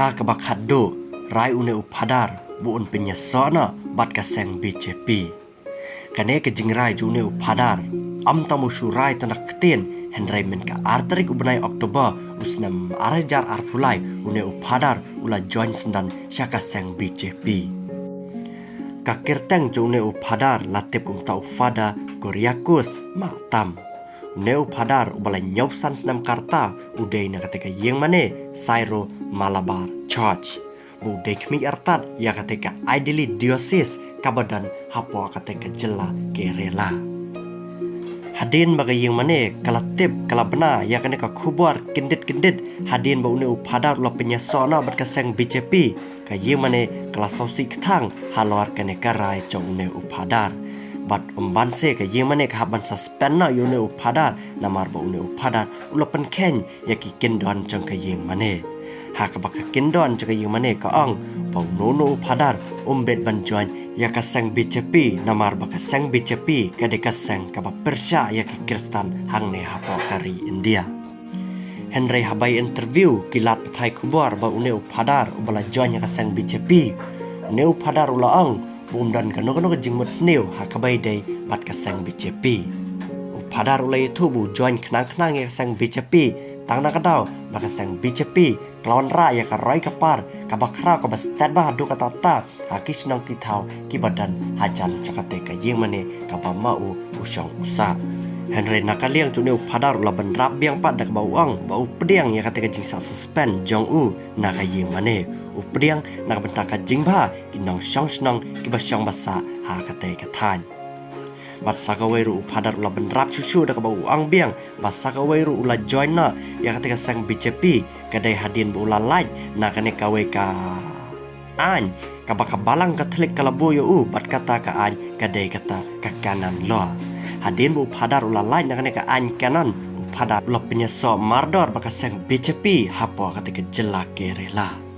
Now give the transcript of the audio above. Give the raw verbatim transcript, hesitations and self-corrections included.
Ha kaba khatduh, rai une u phadar ba un pynïasoh noh bad ka seng B J P. Kane ka jingrai jong une u phadar, ym tang ba u shu rai tang da ktien, hynrei mynta ka ar tarik u bnai October u snem ar hajar arphew lai, une u phadar u la join syndon sha ka seng B J P. Ka kyrteng jong une u phadar la tip kum uta u Father Kuryakos Mahtam. Une u phadar uba la hynñiewphew san snem ka rta u dei na kata ka ïingmane Syro Malabar Church, ba u dei khmih artat ïa kata ka Aedili Diocese kaba don hapoh kata ka jylla Kerala. Hadien ba ka ïingmane ka la tip, ka la bna ïa kane ka khubor kyndit kyndit, hadien ba une u phadar u la pynïasoh noh bad ka seng B J P, ka ïingmane ka la sngewsih kthang halor kane ka rai jong une u phadar. Bad ym banse ka ïingmane ka hap ban suspend noh ïa une u phadar, namar ba une u phadar u la pynkheiñ ïa ki kyndon jong ka ïingmane. Ha kaba ka kyndon jong ka ïingmane ka ong ba uno uno u phadar um bit ban join ïa ka seng B J P, namar ba ka seng B J P ka dei ka seng kaba pyrshah ïa ki Khristan hangne hapoh ka ri India. Hynrei haba ïa interview ki lad pathai khubor bad une u phadar uba la join ïa ka seng B J P, une u phadar u la ong ba um don kano kano ka jingmut sniew ha kaba ïadei bad ka seng B J P. U phadar u la ïathuh ba u join khnang khnang ïa ka seng B J P tang na ka daw ba ka seng B J P ka la wanrah ïa ka roi ka par kaba khraw kaba stet bha haduh katta katta ha ki shnong ki thaw kiba don hajan jong kata ka ïingmane kaba ma u u shong u sah. Hynrei na ka liang jong une u phadar u la bynrap biang pat da kaba u ong ba u pdiang ïa kata ka jingsuspend jong u na ka ïingmane, u pdiang na ka bynta ka jingbha ki nongshong shnong kiba shong ba sah ha kata ka thaiñ. Bad sa kawei ruh u phadar u la bynrap shuh shuh da kaba u ong biang ba sa kawei ruh u la join noh ïa kata ka seng B J P, ka dei hadien ba u la lait na kane kawei ka aiñ kaba ka Balang Katholik ka la buh ïa u, bad kata ka aiñ ka dei kata ka Canon Law. Hadien ba u phadar u la lait na kane ka aiñ Canon, u phadar u la pynïasoh mardor bad ka seng B J P hapoh kata ka jylla Kerala.